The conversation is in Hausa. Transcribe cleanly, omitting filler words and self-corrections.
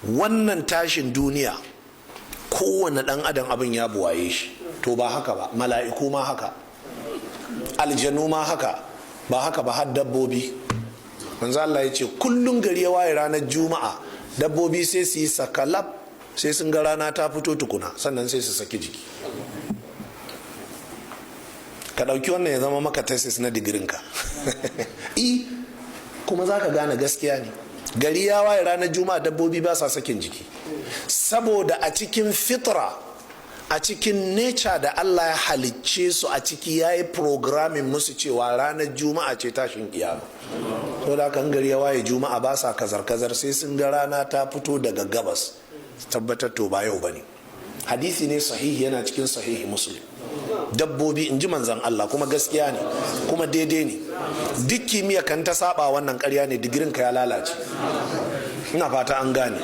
Wannan tashin duniya, kowane dan adam abin ya buwaye shi. To ba haka ba, mala'iku ma haka, aljanu ma haka, ba haka ba, har dabbobi. Manzo Allah ya ce kullum gari ya waye ranar Juma'a, dabbobi sai su yi sakalab, sai sun ga rana ta fito tukuna, sannan sai su saki jiki. Ka ɗauki wannan ya zama maka thesis na digirinka. I kuma za ka gane gaskiya ne. Gari ya waye ranar Juma'a, dabbobi ba sa sakin jiki, saboda a cikin fitra, a cikin nature da Allah ya halicce su a ciki, ya yi programming musu cewa ranar Juma'a ce tashin kiyama. To da kan gari ya waye Juma'a, ba sa kazar-kazar sai sun ga rana ta fito daga gabas, tabbatar to ba yau bane. Hadisi ne sahihi, yana cikin Sahihi Muslim. Dabbobi, in ji manzan Allah, kuma gaskiya ne, kuma daidai ne. Duk kimiyya kan ta saba wannan, karya ne, digirin ka ya lalace. Ina fata an gane.